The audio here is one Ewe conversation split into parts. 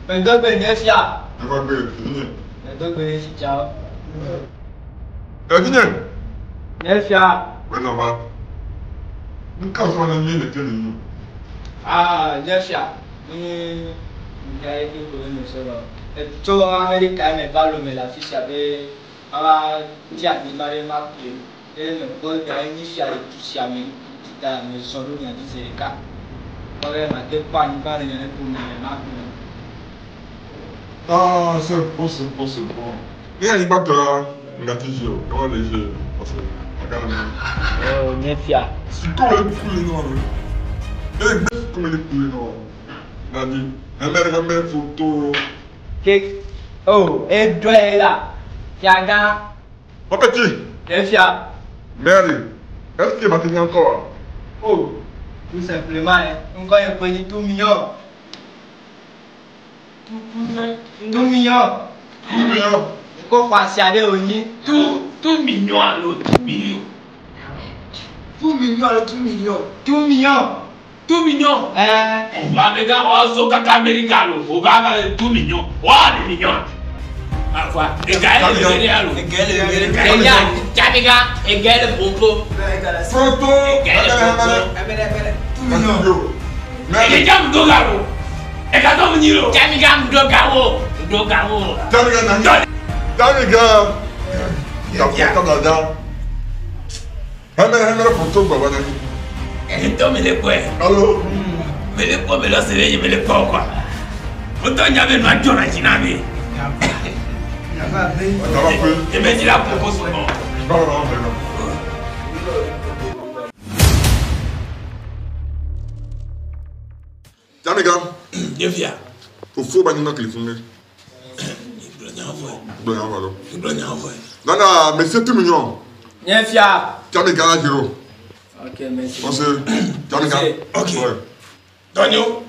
Mɛdɔgbe nye fia. Mɛdɔgbe tsitsawo. Edinye. Nye fia. Wena va. Nka sɔ na nye le tele nyo. Ah, nye fia. Ni nya ye ke ko ne sɔrɔ. Tso Amerika me va Lome le afi sia be mava di anyigba ɖe ma ƒle. Eye mekpɔ ga ye nyi fia le du sia me ta mezɔ ɖo mia dzi zi ɖeka. Kpɔ be mate kpɔ anyigba le nye ɖe ƒome me ma ƒle. Ah, c'est bon, c'est bon, c'est bon. Ni anyigba tɔ la, ngati dzi o, kama le dzi parce que aga le. Oh, nye fia. Siko le kule nɔ. E gbe siko le kule nɔ. Nani, hɛmɛ hɛmɛ photo. Ke oh, eɖɔ ye la. Fiagã. Mon petit. Nye fia. Mary, est-ce que ma encore? Oh, tout simplement, hein. Encore un petit tout mignon. Tout mignon. Tout mignon. Ko kwasi ade oni. Tout, tout mignon alors, tout mignon. Tout mignon, alors, tout mignon. Tout mignon. Tout mignon. Hein. On va me gars, on va so kaka Amerika lo. On va avoir tout mignon. Wa le mignon. Ah quoi. Et gars, le véré alo. Eya, Jamiga, egele bongo. Photo. Egele Tout mignon. Et jam do garo. Et gars do mignon lo. Jamiga ndogawo, ndogawo. Jamiga nani. Jamiga. Ya ya da. Hɛmɛ hɛmɛ photo gbɔ nani. Et to me le quoi. Allo. Me le quoi me le sere me le quoi quoi. O to nya be no ajo na jina be. Et me dit la propos souvent. Non non non. Jamiga. Nye fia. Fofo ba nyina téléphone. Gblɔ nya vɔe. Gblɔ nya vɔ. Gblɔ nya vɔe. Nana, monsieur tout mignon. Nye fia. Jamiga la zéro. Ok, merci. On se. Jamiga. Ok. Tonio.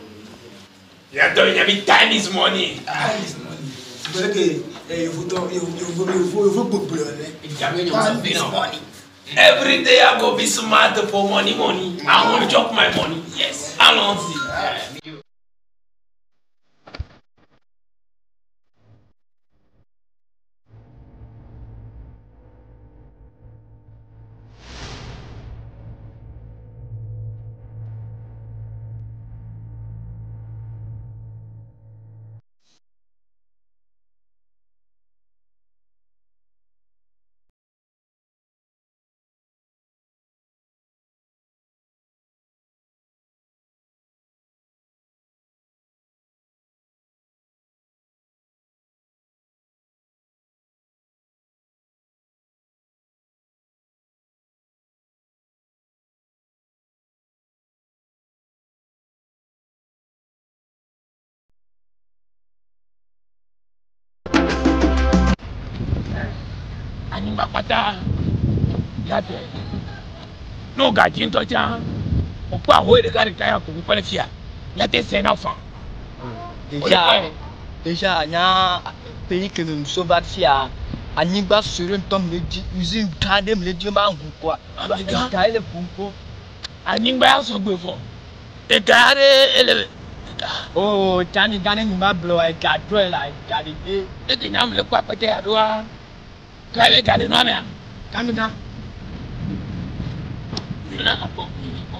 Ya to nya bi time is money. Time is money. C'est vrai que il faut il faut il faut il faut beaucoup Time is money. Every day I go be smart for money, money. I want to chop my money. Yes. Allons-y. Anyigba kpata ya te n'o gadzi ŋutɔ tsã wòkpɔ ahoe ɖeka ɖeka ya ko kpɔ ɖe fia ya te sɛ na fa. Déjà, déjà, nya pays que nous sommes fia. Anyigba sere ŋutɔ me le dzi, usine gã ɖe me le dzi ma ŋu kɔa. Amegã. Ga ye le ƒoƒo. Anyigba ya sɔgbe vɔ ega aɖe ele. Oh, Jamiga ne nyuma blɔ ega drɔe la ega ɖe. Eke nya me le kpɔ akpɛtɛ ya ɖoa ka ye ga le nua mea. Jamiga. Nina akpɔ nina akpɔ.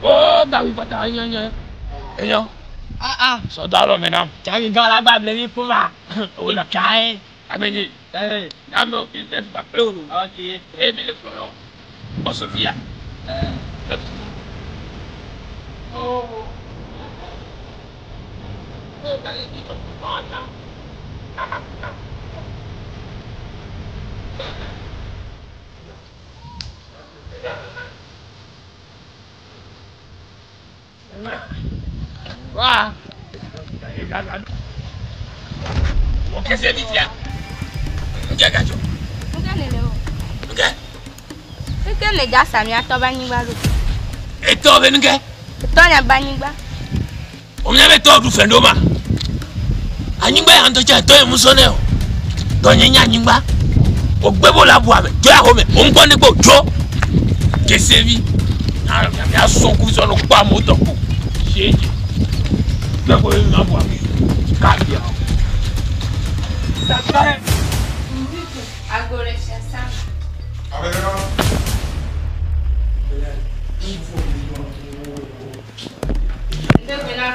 Oh, gawi pata enyo enyo enyo. Ah ah. Sɔ do alɔ me nam. Jamiga la gba ble mi ƒo ma. O la. Ga ye. Amenyi. Eh. Ame o business ba kple o. Ok. E mi le kplɔ yɔ. Kpɔ Sofia. Oh. Wa. O kese mi fia. Nke gadzo. Nke lele o. Nke. Nke le dza sa miatɔ be anyigba ɖo. Etɔ be nke. Etɔ nya be anyigba. Omia be tɔ ɖu fɛn ɖo ma. Anyigba ya ŋutɔ tse tɔ ye musɔ nɛ o. Tɔnye nye anyigba. Wògbe bo le abua me. Tso axome. Wòŋkpɔ ne gbɔ tso. Kesevi. Mia sɔ ku sɔ no kpɔ amewo tɔ ku. Siedzi. Gbe ko ye nɔ abua me. Kabia. Tatɔe. Ago le fiasa me. Ŋdo gbe na.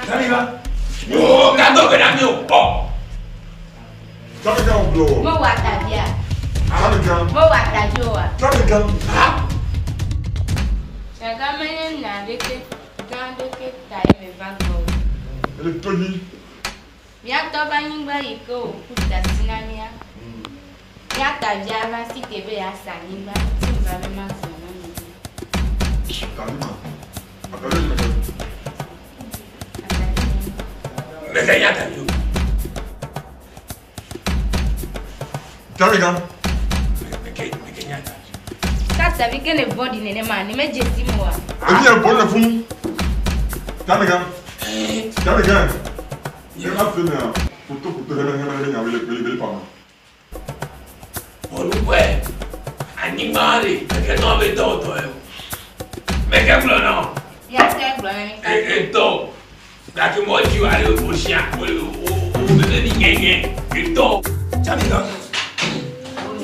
Yo, gado gbe na mi o. Ɔ. Mewɔ atavia. Mewɔ atavi oa. Fiagã menye nya aɖeke gã aɖeke ta ye meva gbɔwò. Mía tɔ ƒe anyigba yi ke wòku da asi na mía. Mía tavia va si te be yeasa anyigba ŋuti meva be magblɔ na mi be. Meke nya atavi o. Meke nya atavi. Ka tavi ke ne vɔ̃ɖi nenema ne medze si me oa? Olùkọ́ anyigba le meke nɔ be tɔ tɔ ye o. Meke gblɔ nɔ. Mía tɔe gblɔ na mi ka. Etɔ gake mɔ dzi wa le o sia o o o bebe mi nyɛnyɛ etɔ. Tsamika,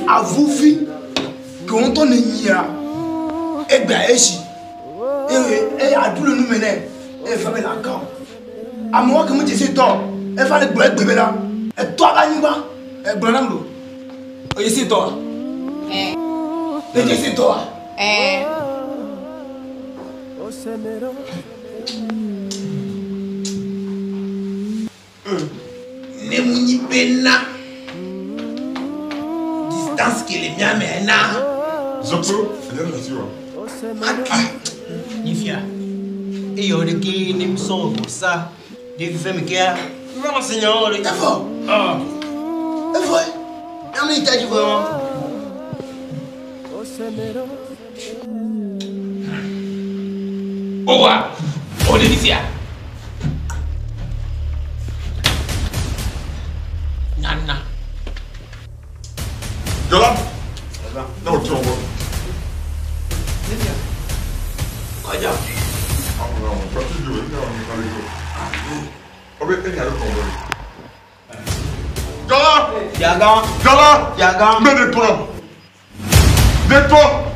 avuvi ke wo ŋutɔ ne nyia egbea esi eye eye aɖu le nume nɛ eye fa be le agã o. Amewo ke medze si tɔ efa le gblɔ egbe be la etɔ ava anyigba egblɔ nam lo. Edze si tɔa? Edze si tɔa? Ɛɛ. Ne mu nyi bena distance ke le mía me na. Nifia. Eyo de ke ne mi sɔn o sa. De fífẹ́ mi kea. Mi ma se nya o de. Efɔ. Efɔ. Ame yi tadzi vɔ. Owa o de sia. Nana. Kɔjɔ. Fiagã. Fiagã.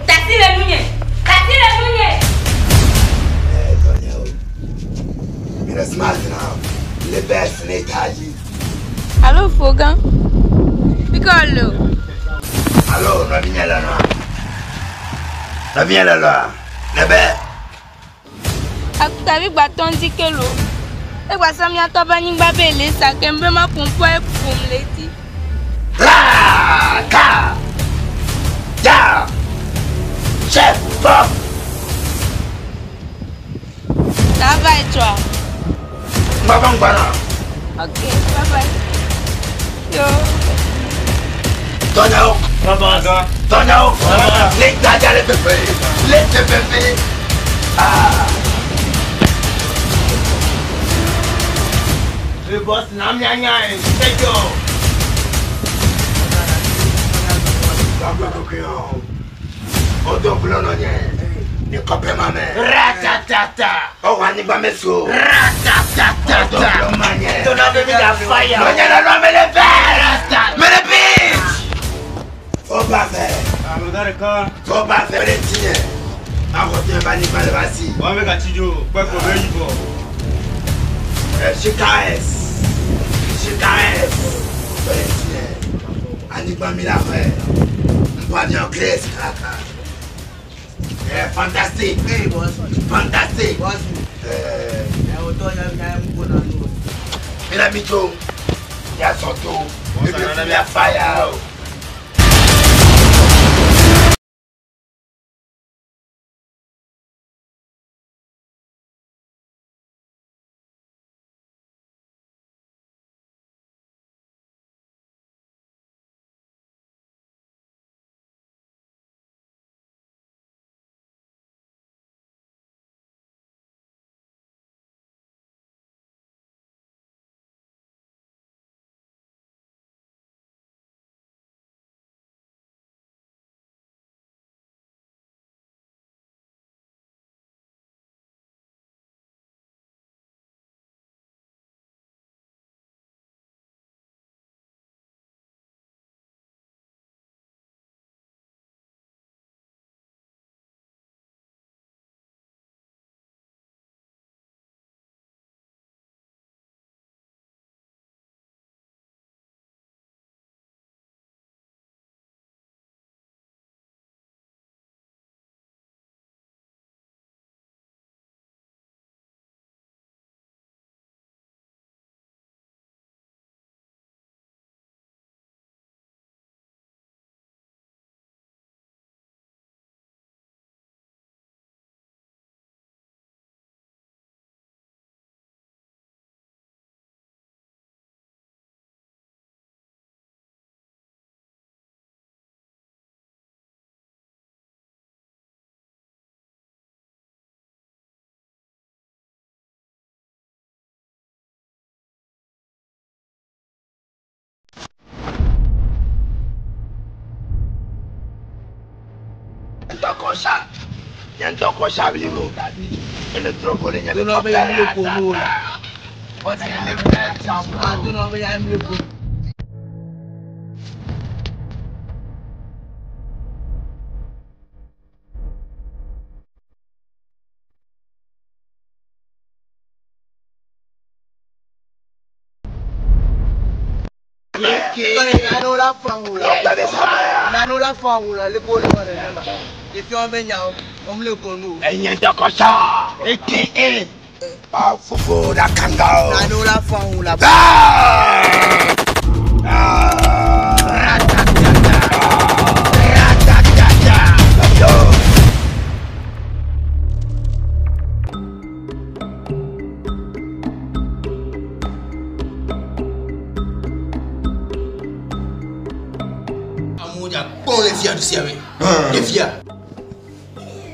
Tasi le nunye. Tasi le nunye. Mi le smart now. Le best ne tadzi. Alo Fogã. Fi ka wole o? Alo nɔvinye lɔlɔa. Nɔvinye lɔlɔa. Ne be. Akutavi gbatɔ ŋdi ke lo. Egbasɔ mía tɔ ƒe anyigba be le sa keŋ be maƒo ƒu eƒom le edzi. Ra ka. Ya. Chef pop. Ta va etsɔa? Ŋgbava ŋgbana. Ok, bye bye. Yo. Tɔnyawo. Tɔnyawo. Le dada le pepe. Le pepe. Ah. Le boss na mi anya e. Sɛjɔ. Ọdọ bulọnọ yẹn ní kọpẹ ma mẹ. Ratatata. Ọwọ anyigba mẹ so. Ratatata. Ọdọ bulọma yẹn. Tọ́nà bẹ mi da fire. Lọ́nyẹ̀ lọ́nà mẹlẹ bẹ́ẹ̀. Mẹlẹ bíi. Fọba fẹ. Fọba fẹ. Mẹlẹ tiɲɛ. Awọ tiɲɛ b'a nyigba lẹ b'a si. Wọ́n bẹ ka tsidzo kpẹ́kọ̀ bẹ yibɔ. Ẹ SKS. SKS. Mẹlẹ tiɲɛ. Anyigba mi la fɛ. Npàdé Grace kaka. Ẹ fantastic. Fantastic. Ẹ. Ẹ o tɔ ya ya mu ko na nu. Mina mi tso. Ya sɔ to. Ebi mi afa ya o. kɔsa. Nye ŋutɔ kɔsa blibo. Ele trɔ go ɖe nye Donɔ be ya mi le ko nu o la. Donɔ be ya mi le ko. Nanu la fɔ awu la leko le wɔ ɖe ma. Efi wɔn bɛ nya o, wɔn le ko nu. Enye ŋutɔ kɔsa. Eke ba fofo la kanga o. Nanu la fɔ awu la. Amewo dza kpɔm le fia du sia me. Le fia.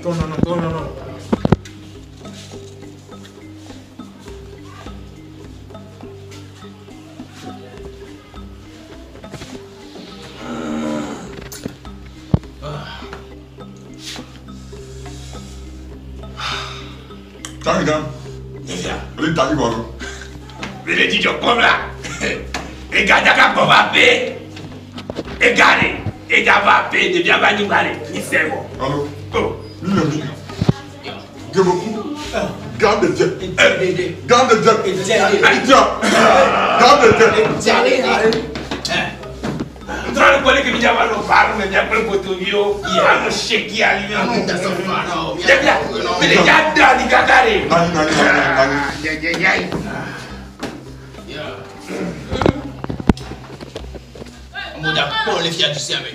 Non non non non non. Tanga. Nye fia. Ale ta yi wa lo. Mi le dzidzɔ kpɔm la. Ega daka gbɔ va pe. Ega ɖe. Ega va pe ɖevia va anyigba ɖe. Mi se vɔ. Allo. O. Mi le mi. Geboku. Garde Dieu. Garde Dieu. Dieu. Garde Dieu. Ntrɔ le kpɔ leke mi dza va nɔ va me miakple kotoviwo. Anɔ seki ali mi anɔ. Ɖevia mi le dza da ali kaka ɖe. Nani nani nani nani. Amewo dza kpɔm le fia du sia me.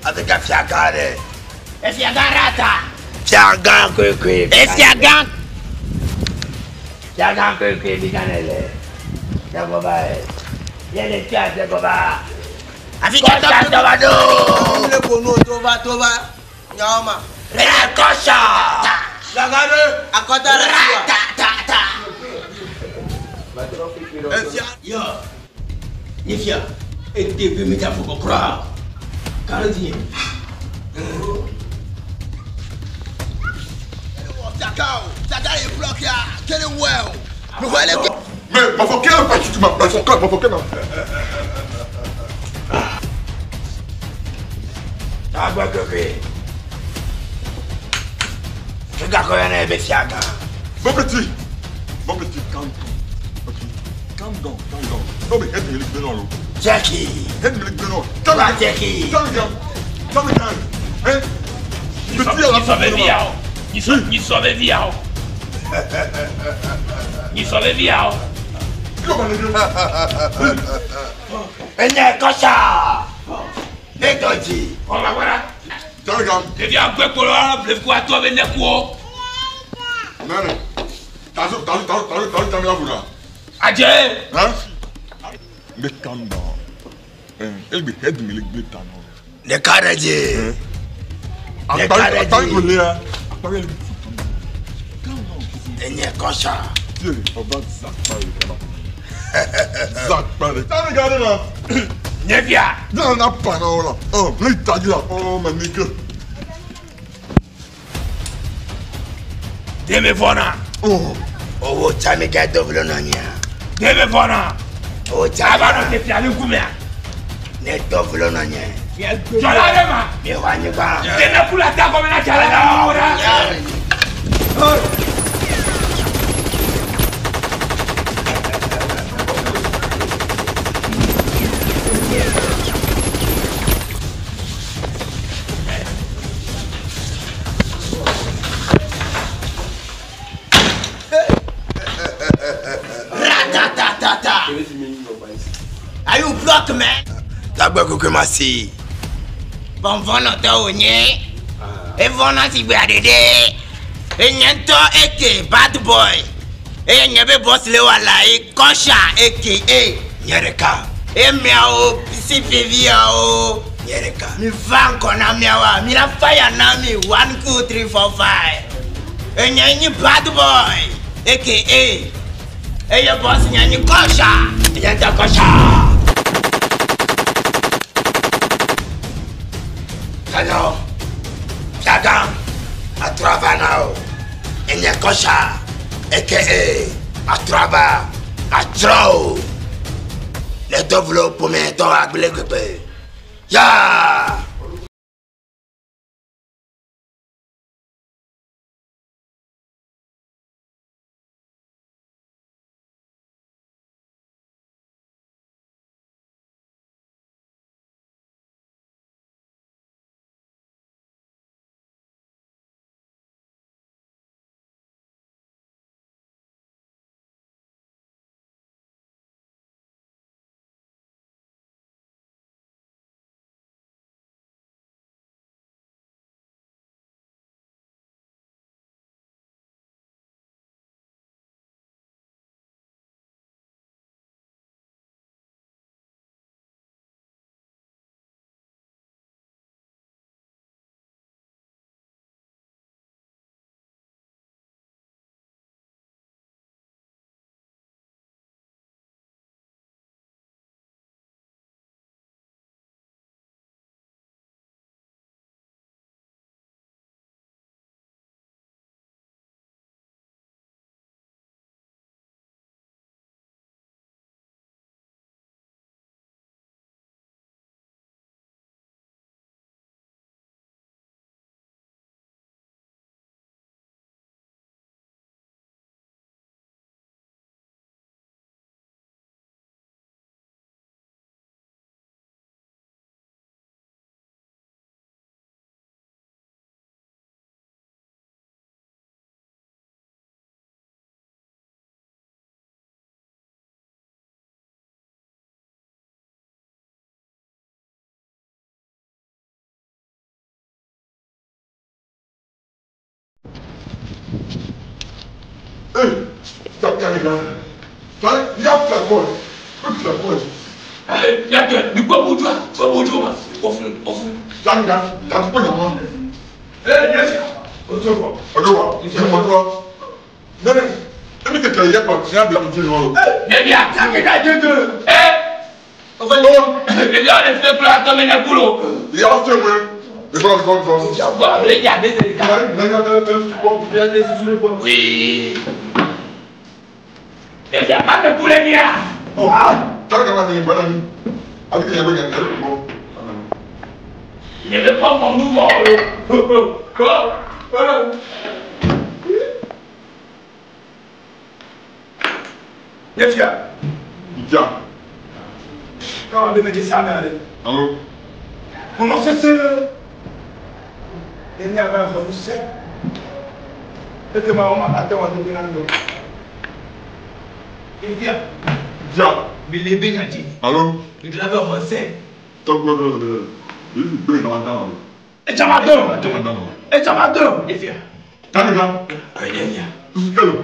Avec fiagã ɖe. Efiagã rata. Fiagã koekoe. Efiagã. Fiagã koekoe bi gã ne le. Jagoba ye. Ye le tia jagoba. Afi Kɔsa tɔba do. Mi le ko nu o to va to va. Nyawo ma. Re kɔsa. Lagade. Akɔta la ti wa. Ta ta ta. Efia. Yɔ. Nye fia. Ete be mi dza fɔ kɔ kura. Kalo di nye. Mais parfois quel parti tu m'as parfois quel parfois quel Tagbe koekoe. Figakɔ yɛ ne be fiagã. Bon petit. Bon petit calme down. Ok. Calm down, calm down. Non mais aide me le non. Jackie. Aide me le non. Calme Va Jackie. Calme down. Calme down. Hein? Petit à la Nyisɔ be via o. Nyisɔ nyisɔ be via o. Nyisɔ be via o. Enye kɔsa. Ne tɔ dzi. Xɔba gbɔna. Calme down. Ɖevia gbɛ kpɔ la bleku atɔ be nekuwo. Nani. Tazo tazo tazo tazo tazo tazo la vous Adze. Hein? Mais calme down. Hein? Elle me aide me le non. Ne ka ɖe dzi. Ne ka Attends, ɖe attends, dzi. le Attends, le Enye kɔsa. Dieu, on va zapper le canapé. Zapper le. T'as regardé là? Nye fia. Non, on a pas non là. Oh, là, il t'a dit là. Oh, ma nigga. Deme fɔna. Oh. Owó tsami kɛ dovlo nɔ nyia. Deme fɔna. Owó tsami. Ava nɔ te fia le ŋkumea. Ne dovlo nɔ nye. Dzɔla ɖe ma. Mi xɔ anyigba. Deme ku la ta gɔme na dzala na wɔwɔ ɖa. Ratatatata. Are you block man? Tagbe kokoe ma si. Bɔnfɔnɔtɔ wònye. Evɔna si gbe aɖeɖe. Enye ŋutɔ eke bad boy. Eye nye be boss le wa la ye kɔsha eke e nye ɖeka. Emiawo CPV-awo. Nye ɖeka. Mi va ŋkɔ na miawoa, mi la fire na mi one two three four five. Enye nyi bad boy aka eye boss nye nyi kɔsha. Enye ŋutɔ kɔsha. Tanyɔ, fiagã, atrɔ ava na o. Enye kɔsha aka atrɔ ava atsrɔ̃ o. Le dɔvlo ƒome dɔ agble gbegbe. Ya! Hey, Dr. Ya fɛ kɔ, o fɛ kɔ. Yàtọ̀ ní gbọ́ bójú à gbọ́ bójú ma ọ̀fun ọ̀fun. Danga, dàtúkọ̀ yàn wọ́n. Ẹ yẹ o tó fọ. Ọdọ wa, ẹ mọ̀ ọdọ wa. Nene, emi kẹkẹ yẹ kọ, ní abẹ́ mi jí wọn. Yẹbi a. Dàgídà jẹjẹ. Ẹ O fẹ́ lọ. ebi awo de fi kura tọ́ mi ní kúrò. Ìyá ọ̀sẹ̀ wẹ̀, ìfọ̀ ìfọ̀ ìfọ̀. Bọ́n a bẹ jà bẹ sẹ́yìn ká. Wíì. Ebi a ma bẹ kúlẹ̀ ní a. Danga ma ní ìgbàlá mi, àbí kìí yẹ bẹ́ yẹn ẹ̀rọ kọ́. Yẹ bẹ kọ́ mọ̀ nù mọ̀ o. Kọ́. Nye fia. Ìjà, Káwọn abẹ́ méjì sáà náà rẹ̀. àwọn Mo lọ sẹ́sẹ́. Èmi àgbà ọ̀sán sẹ́. Tètè máa wọ́n máa tẹ̀wọ̀n tó gbé náà lọ. Ìdí à. ìjà, Mi lè bẹ́ yàn jì. àwọn Ìdílé abẹ́ ọmọ sẹ́. tọ́gbọ́n yìí gbé ìgbà dáhùn. Ẹ jẹ́ máa dùn. Ìjọba dáhùn. Ẹ jẹ́ máa dùn. Ẹ fia. Danga, Ẹ fia. kẹlò.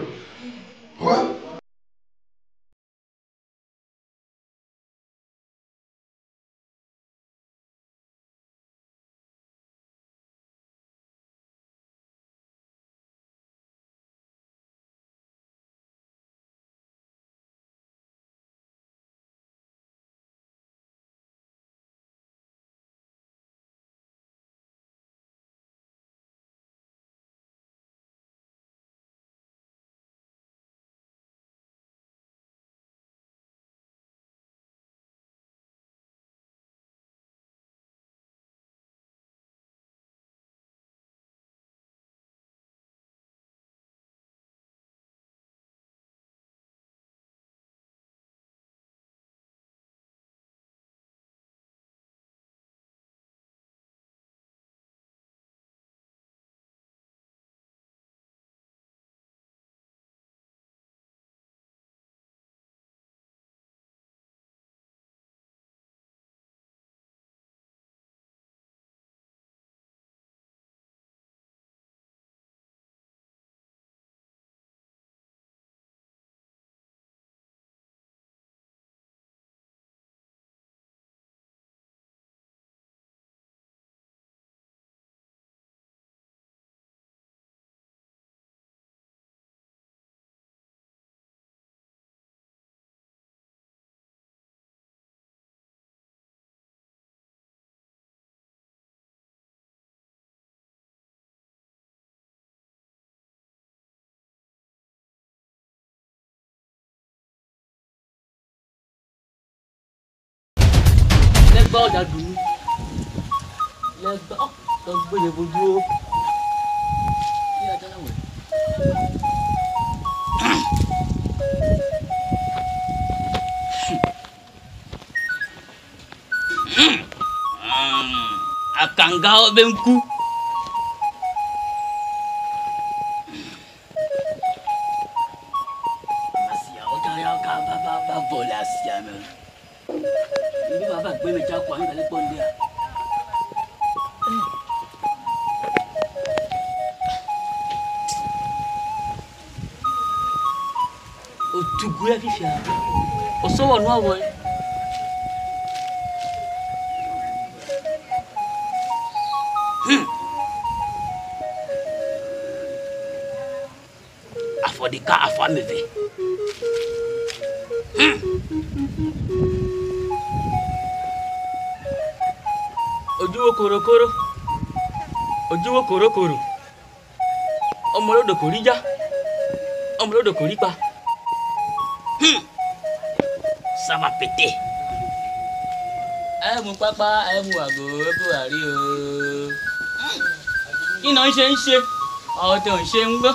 Legbawo dza ɖu nu. Legba ɔ tɔgbe nye voduwo. Ya dza la wɔ. Akangawo be ŋku. Asiawo ta ya ka va va va vɔ le asia me. Ndé ma va gbe me tsa kɔ anyi gale kpɔ ndea. Otugu ya fifia. Osɔwɔ nua wɔ. Afɔ ɖeka, afɔ ame eve. Ojuwo korokoro. Ojuwo korokoro. Ọmọ lódò kò rí já. Ọmọ lódò kò rí pa. Ça va péter. Ẹ mú pápá, ẹ mú àgò, ẹ kú àrí o. Kí ni ń ṣe ń ṣe? Ọ̀tọ̀ ń ṣe ń gbọ́.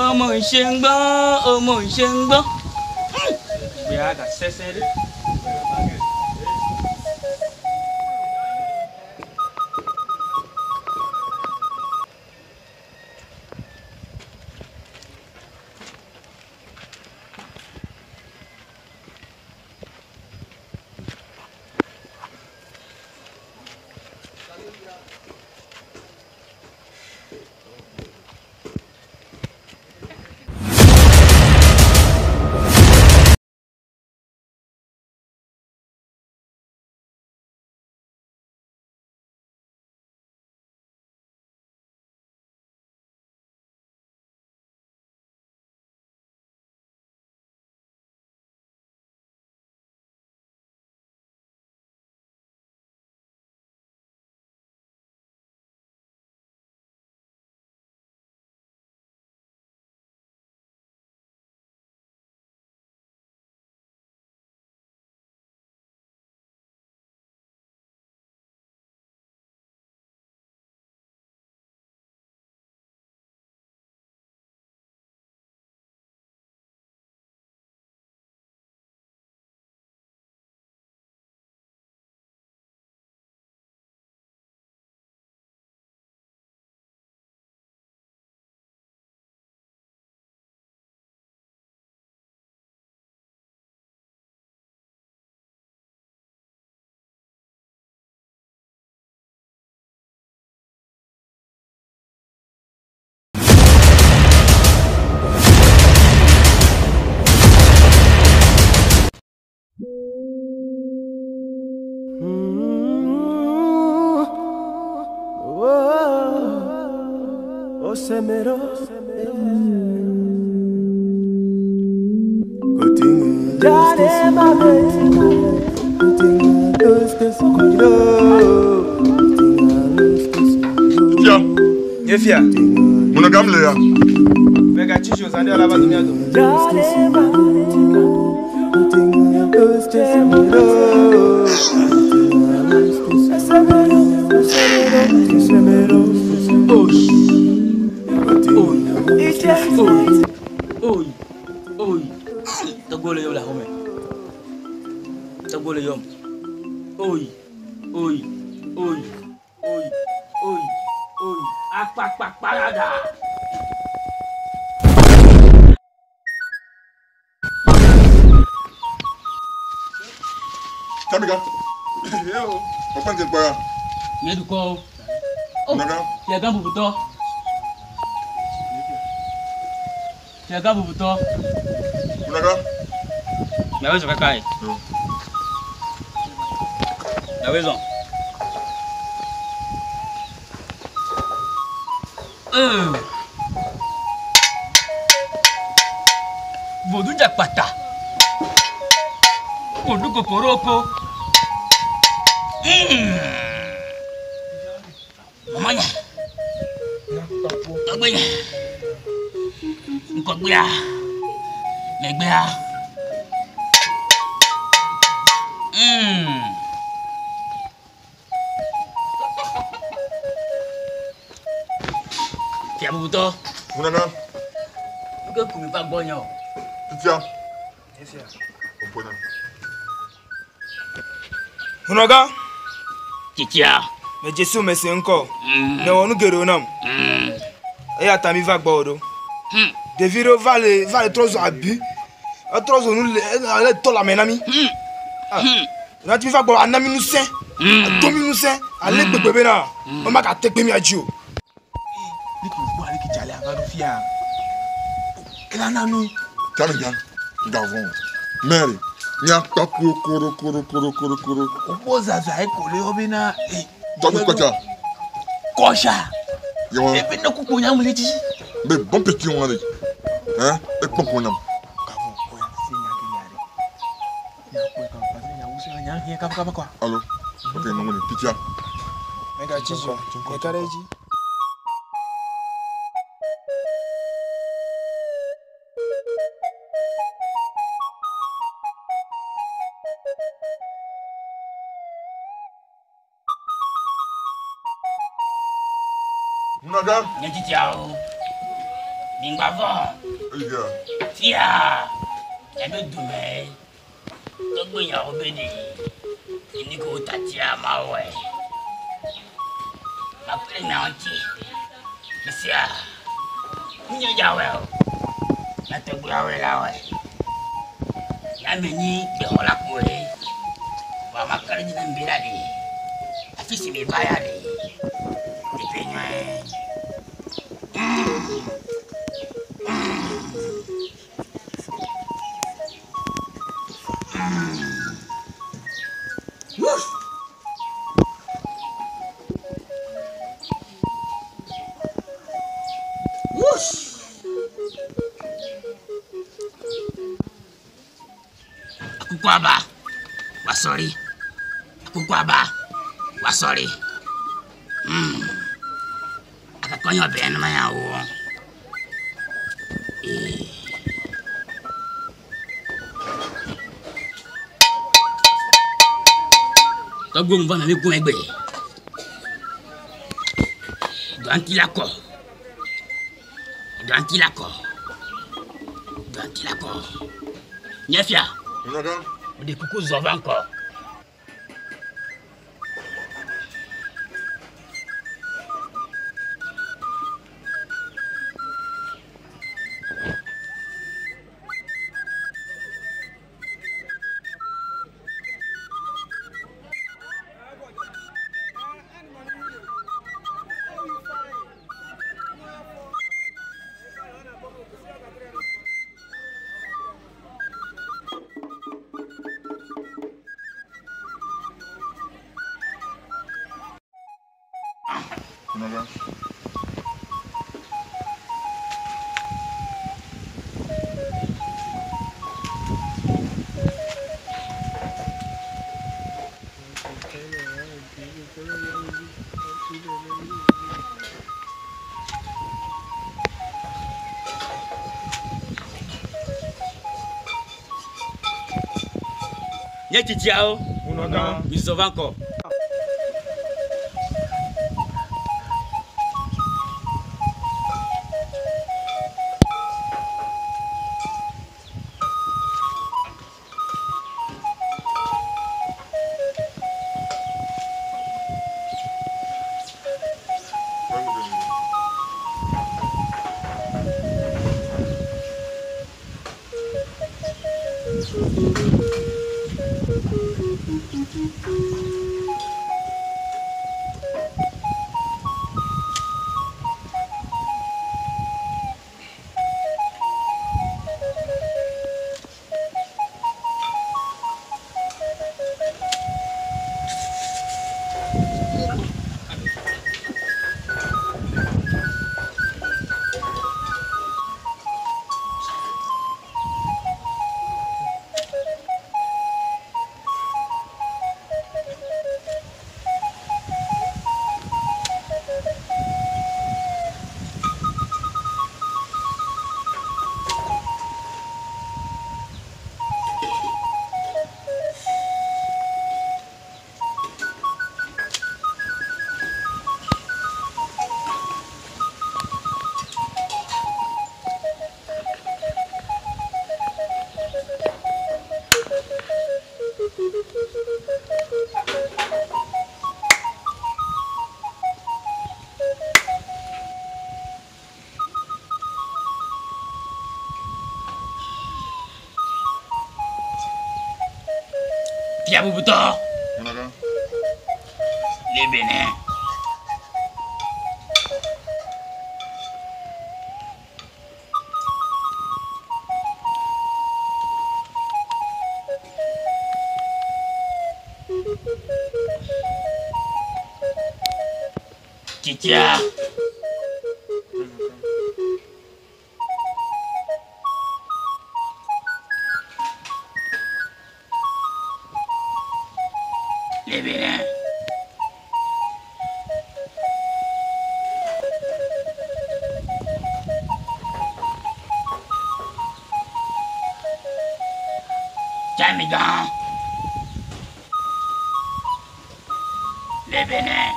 Ọmọ ń ṣe ń gbọ́, ọmọ ń ṣe ń gbọ́. Gbé a ka sẹ́sẹ́ dé. Fia. Nye fia. Muna gam le ya. Mega chicho zande wala bazo miazo. Oyi, oyi, oyi. Tɔgbo le yom le axɔme. Tɔgbo le yom. Oyi, oyi, oyi, oyi, oyi, oyi. Akpakpakparada. Tamiga. Papa nke gbaya. Nye dukɔ o. Muna gam. Fiagã bubutɔ. Fiagã bubutɔ. Muna gam. Miawo zɔ kaka ye. Miawo zɔ. Vodu dzakpata. Vodu kokoroko. Mama nye. Tɔgbe nye. Ŋkɔgbea. Megbea. bubutɔ. Hunɔgã. Nuke ku mi va gbɔ nye o. Titia. Opo na. Hunɔgã. Titia. Medze si wo mese ŋkɔ. Nèwɔ nu geɖewo nam. Eya ta mi va gbɔwò ɖo. Ɖevi ɖewo va le va le trɔ zu abi. Etrɔ zu nu le ale tɔ lãme na mi. Ah, mi va gbɔ ana mi ŋusẽ. Ado mi ŋusẽ ale gbegbe bena womagate kpe mia dzi o. Ne ke wòkpɔ ale ke dzalea va ɖo fia, elana nu. Tamiga, gavɔn, Mary, míakpɔ kuro koro koro koro koro koro. Wokpɔ zaza ye ko le yɔ bena. Tɔgbi kɔtsa. Kɔsa. Yɔn. Ebe ne kukpo nyam le dzi. Be bon petit wɔn de. Hein, ekpɔn ko nyam. Gavɔn kɔya se nya ke nya ɖe. Nya kpɔe kan parce que nya wusu nya hiã kaba kaba kɔa. Allo. Ok, nɔngo ni titia. Mègatsi dzi o. Meka ɖe edzi. Hunɔgã. Nye titiawo. Migba vɔ. Eya. Fia. Miabe dome. Tɔgbe nyawo be ɖi. Eni ko tatia mawɔe. Makple miawo ŋuti. Misia. Nye dzawɔe o. Mia tɔgbuiawoe la wɔe. Miame nyi gbexɔla kpoe. Vɔa maka ɖe edzi na mi be la ɖe. Afi si miva ya ɖe. Teƒe nyɔe. Akukwaba, wasɔri. Akukwaba, wasɔri. Akakɔnyɔ bɛn ma ya wo. Ee. Tɔgbo ŋu va na mi gun egbe. Dɔnti la kɔ. Dɔnti la kɔ. Dɔnti la kɔ. Nye fia. Hunɔgã. O de kuku zɔ va ŋkɔ. Hunɔgã. Nye titiawo. Hunɔgã. Mizɔ va ŋkɔ. Fia bubutɔ. Le Benin. Titia. Le Benin. Jamigan. Le Benin.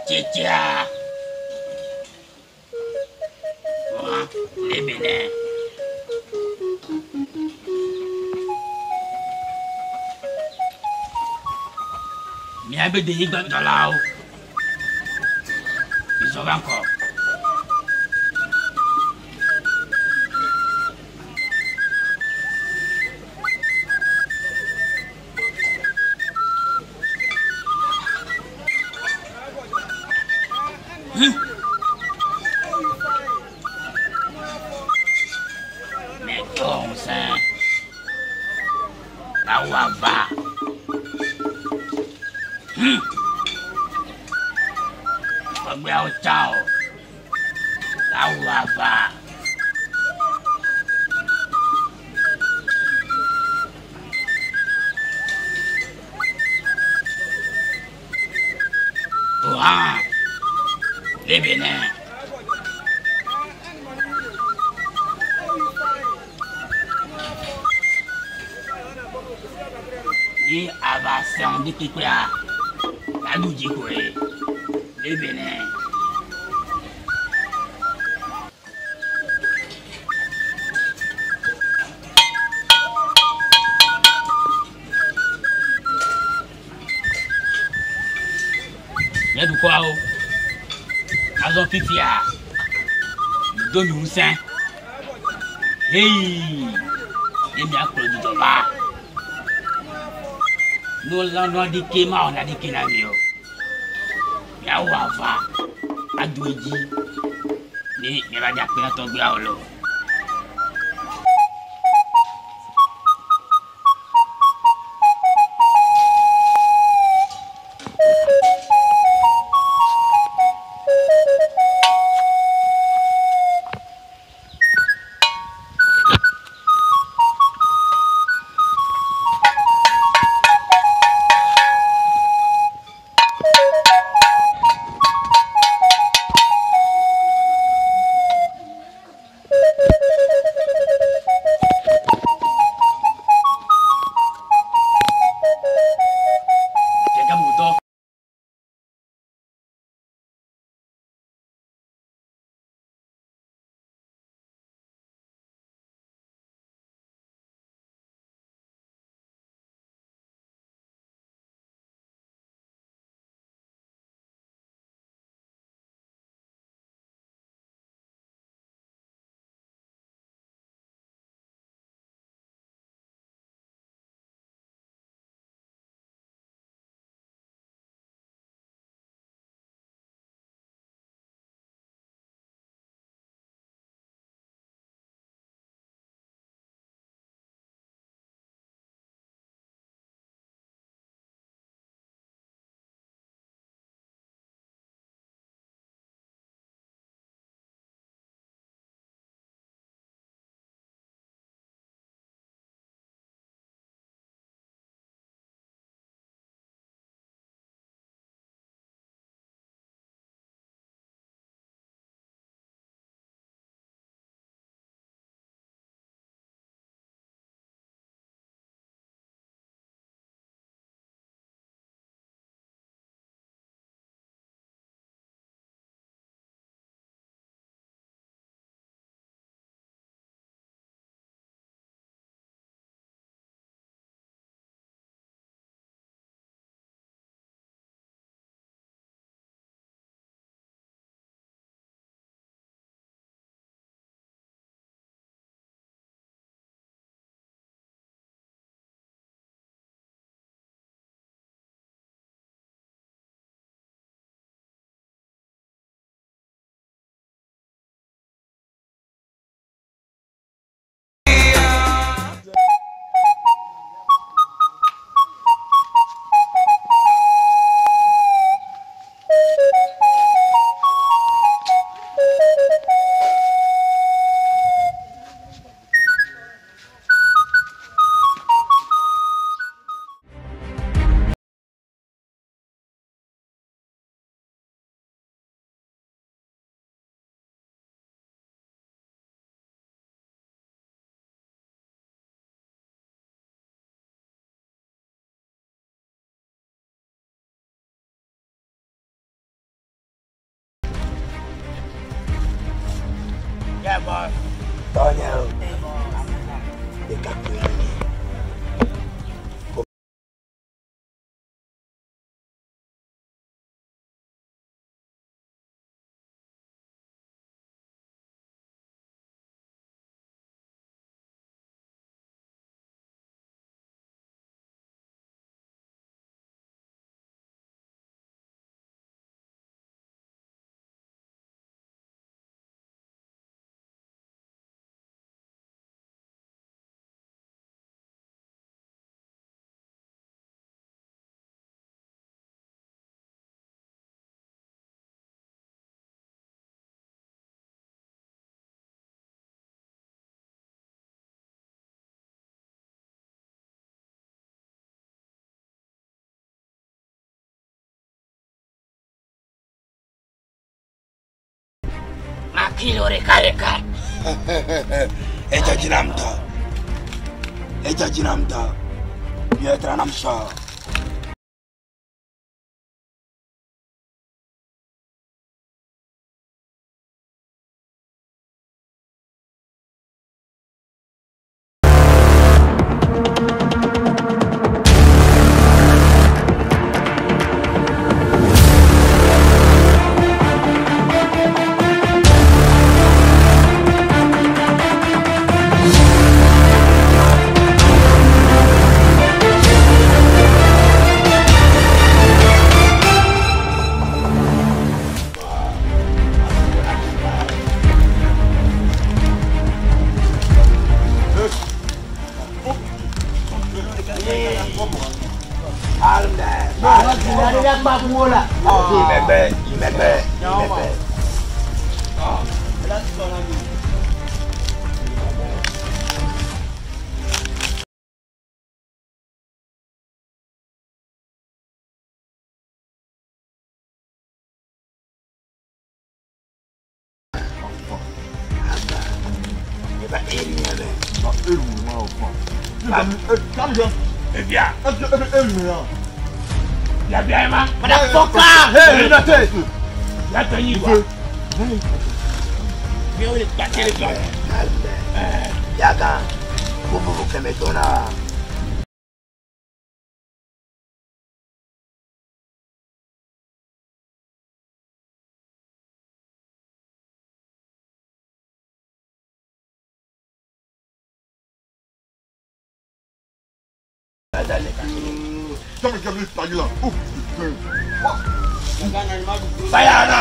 Titia. Le Benin. Miabe denyigba dɔlawo. Mizɔ va ŋkɔ. Mɛtɔ ŋusẽ. Awu ava. Tɔgbeawo tsa o. Awu ava. Ohan. Le Benin. Ni ava sɛn di kpekpea, aɖu dzi koe. Le Benin. Nye dukɔawo, azɔ fifia, mido mi ŋusẽ. Hei, ye miakplɔ dzidzɔ va. Nulɔlɔ ɖeke mawɔ naneke na mi o. Miawɔ aʋa ado edzi ne miava dze akpe na tɔgbuiawo loo. Tɔnye o. Ɖekakpui nye. Makilo ɖeka ɖeka. Edzɔ dzi nam ŋutɔ. Edzɔ dzi nam ŋutɔ. Miedzra nam sɔ. Imegbe, imegbe, imegbe. Yaga, bubu keme tona. Sayana!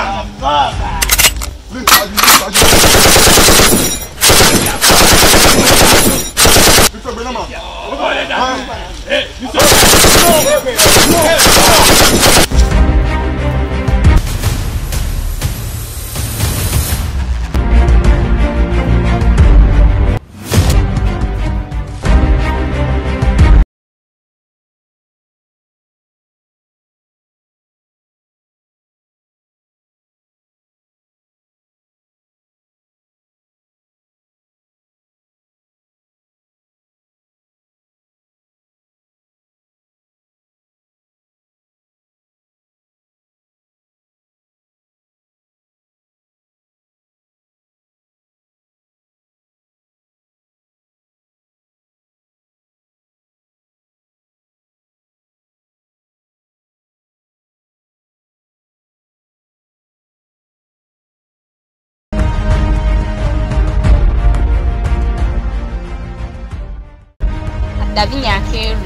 Davi nyakelo.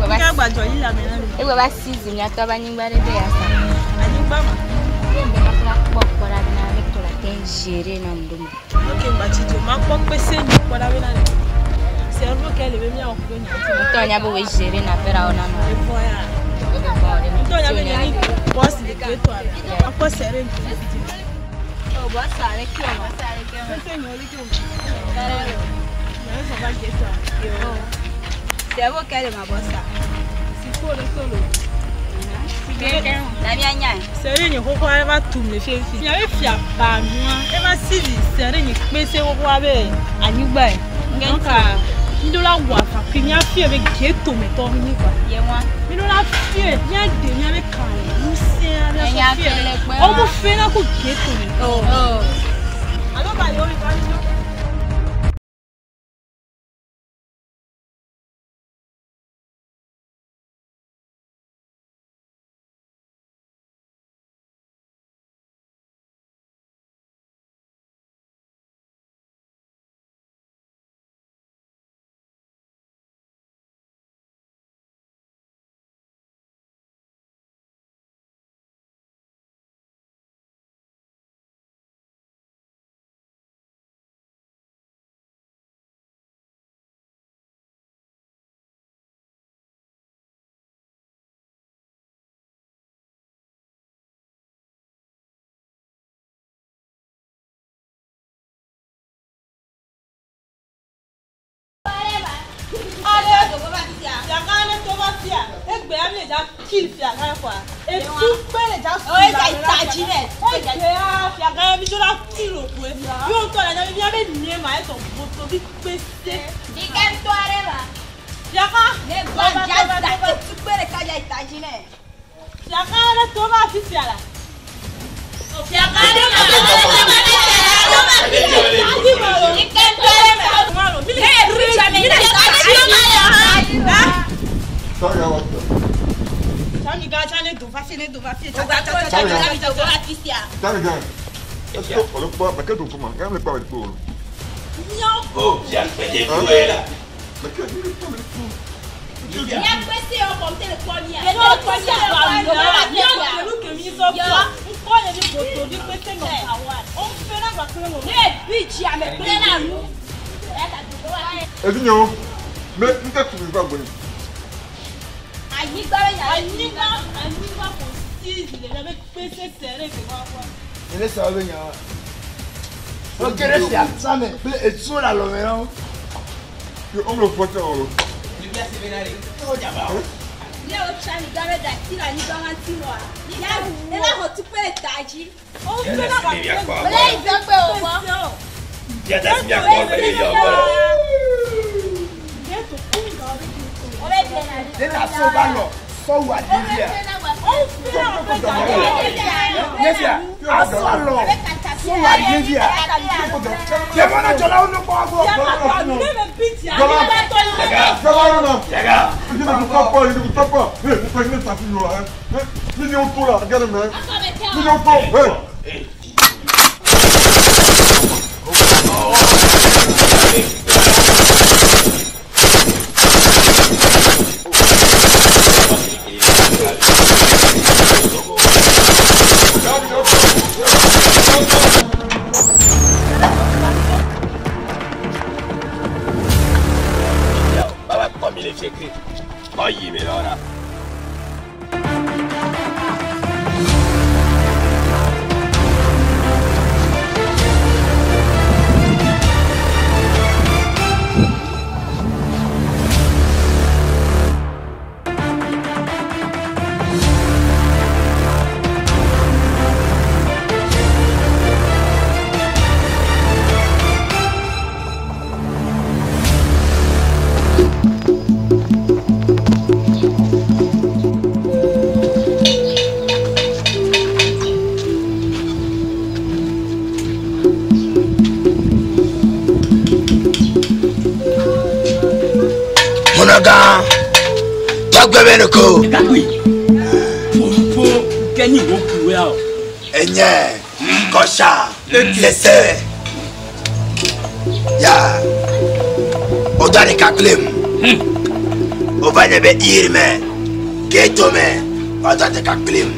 Nyagbadzɔ yi la me na mi. Egbe va sizi miatɔ be anyigba ɖe be yasa. Anyigba ma. Be ma kura kpɔ kpɔ ɖa bena ne tɔ la te gérer na ŋdɔ me. Ok ŋgbatsi dzo ma kpɔ kpese nyi kpɔ ɖa bena ne. Cerveau ke le be miawɔ ku be nya ti. Ŋutɔ nya be woe gérer na affaire awo na nɔ. Evɔ ya. Ŋutɔ nya be nye ni boss le ke tɔ ale. Akpɔ sere ŋutɔ le fi. O boss ale ke o ma. Kpese nyi o le ke o. Mɛ sɔ va ke tɔ. Yo. Cerveau ke le ma boss a. Siko le solo. Na mia nya. Sere nyi xoxo aɖe va tum le fifi. Miabe fia ba nua. Eva sizi sere nyi kpese xoxoa be anyigba yi. Donc mi ɖo la wɔ afa mía fie be ghetto me tɔ mi nyi quoi. Ye wa. Mi ɖo la fie mía ɖe mía be kan ŋusẽ Enya mía fie. kele kpe Ɔmo fe na ko ghetto me tɔ. Oh. Alo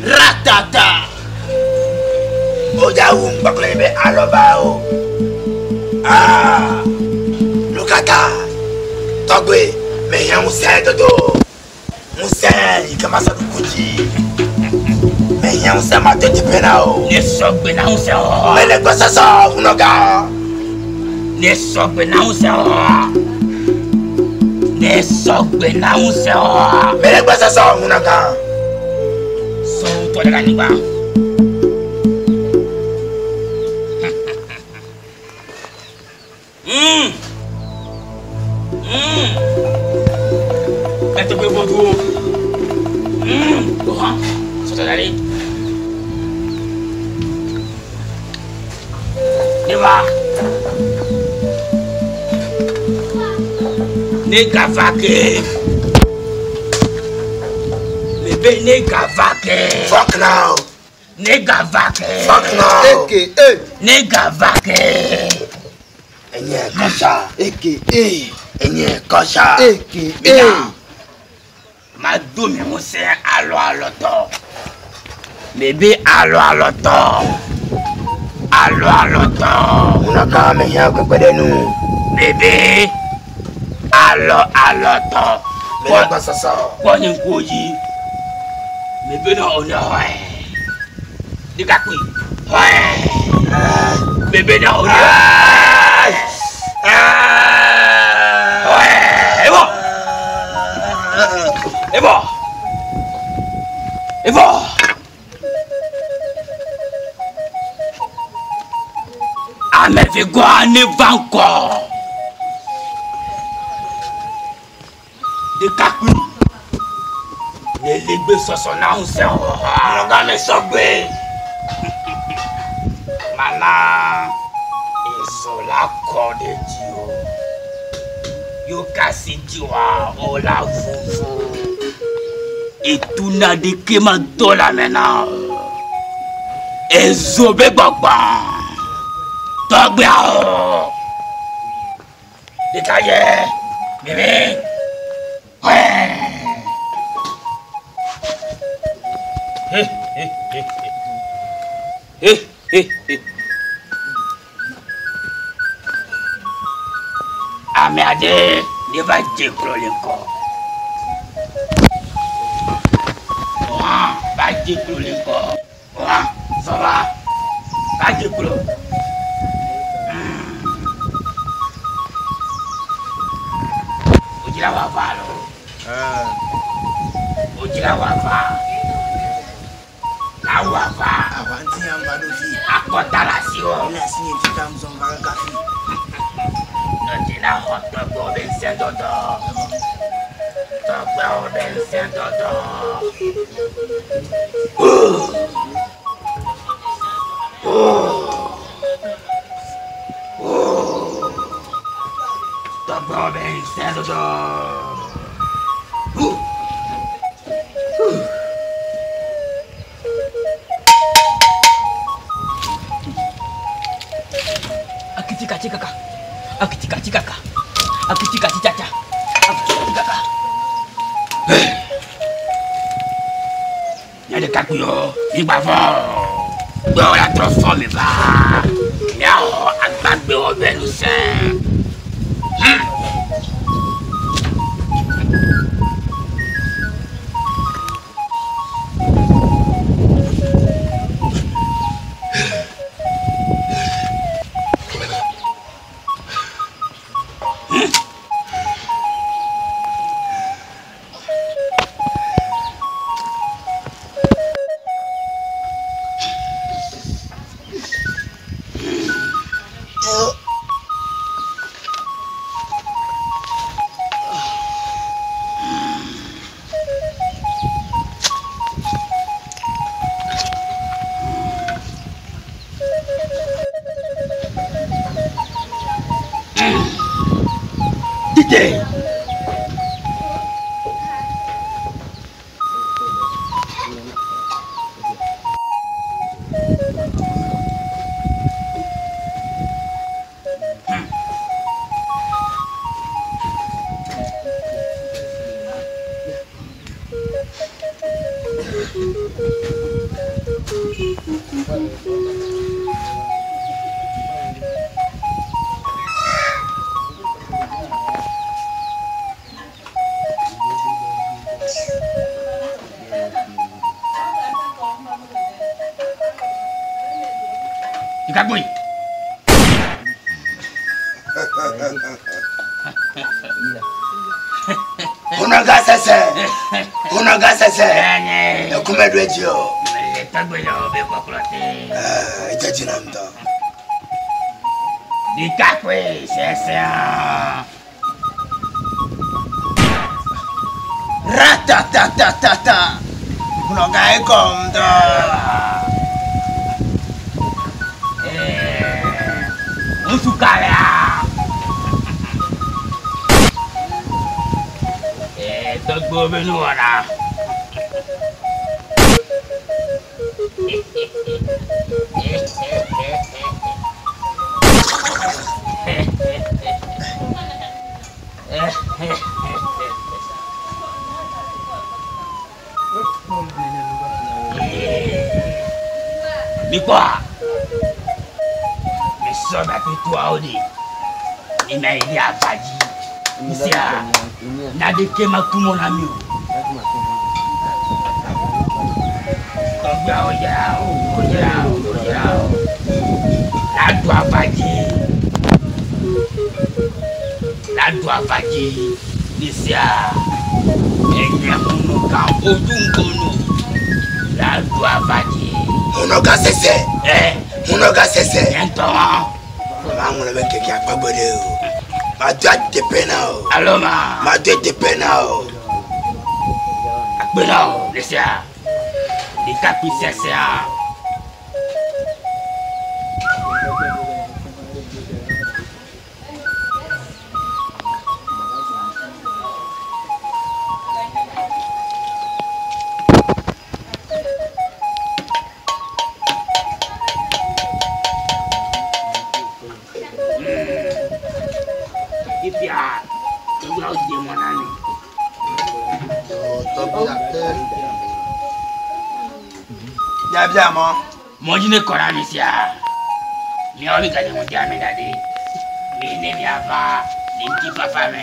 Ratata. Oja wu gbakle be aloba o. Ah. Lukata. Togbe me yan use dodo. Use ikama sa kuji. Me yan use ma te pena o. Ne sogbe na use o. Me le gbasa so unoga. Ne sogbe na use o. Ne sogbe na use o. Me le gbasa so unoga. Ni va. Ne gava ke. Bébé ne gava ke. Fuck now. Ne gava ke. Fuck now. Eke e. Ne gava ke. Enye kɔsa. Eke e. Enye kɔsa. Eke e. Mina. Ma do mi ŋusẽ alɔ alɔtɔ. Bébé alɔ alɔtɔ. Alɔ alɔtɔ. Ŋunɔka me hiã kpekpe ɖe nu. Bébé alɔ alɔtɔ. Mele gbɔsɔsɔ. Kpɔ nye ŋkuwo dzi. Bébé nɔ o ne xɔe. Ɖekakpui xɔe. Bébé nɔ o ne xɔe. Evɔ. Evɔ. Evɔ. Ame eve gɔa ne va ŋkɔ. Ɖekakpui. Ne le gbe sɔsɔ na ŋusẽ xɔxɔ. Ŋlɔga me sɔgbe. Mana eso la kɔ ɖe dzi o. Yo kasi dzi wa o la vuvu. Etuna ɖeke ma do le ame na o. Ezo be gbɔgbɔ. Tɔgbeawo. Ɖekadze. Bebe. Xɔe. Ame aɖe ne va dze klo le ŋkɔ. Wòa va dze klo le ŋkɔ. Wòa zɔ va va dze klo. Wodzra wò ava alo? Wodzra wò ava. Na wò ava. Aʋa ŋuti nya ŋva ɖo fi. Akɔta le asiwò. Ele asinye fita ŋzɔ ŋva kaka fi. Nɔdzi na xɔ tɔgbewo be ŋusẽ dɔdɔ. Tɔgbewo be ŋusẽ dɔdɔ. Tɔgbewo be ŋusẽ dɔdɔ. Akitikati kaka. Akitikati kaka. Akitikati tata. Akitikati kaka. Nye ɖekakpuiwo, mígba vɔ. Gbewo la trɔ fɔ mi va. Míaxɔ agbagbewo be ŋusẽ. Tite. Ɖekakpui. Hunɔga sese. Hunɔga sese. Ekume ɖo edzi o. Mele tɔgbewo be kpɔkplɔ te. Edze dzi nam ŋutɔ. Ɖekakpui sesẽ. Ratatatatata. Hunɔga ekɔ ŋutɔ. Ŋutsu Tɔgbuiwo be nuwɔna. Mikpɔa, mesɔ miaƒe toawo ɖi, mina yi ɖe ava dzi. Misia, naneke meku mɔ na mi o. Tɔgbuiawo yra wo, woyra wo, woyra wo. Naɖu ava dzi, naɖu ava dzi. Misia, enye ŋunuka odu ŋgonu, naɖu ava dzi. Hunɔga sese. Ɛ. Hunɔga sese. Nye ŋutɔ hã. Maŋlɔ be ŋkeke akpa gbe ɖe o. Mado ateƒe na o. Alo ma. Mado ateƒe na o. Akpe na o, Misia. Ɖekakpui sesea. Fifia, tɔgbuiawo dze mɔ na mi. Biabia mɔ. Mɔdzi ne kɔ na mi sia. Miawo mi gadze ŋu dea mi da ɖi. Mi ne miava le ŋutifafa me.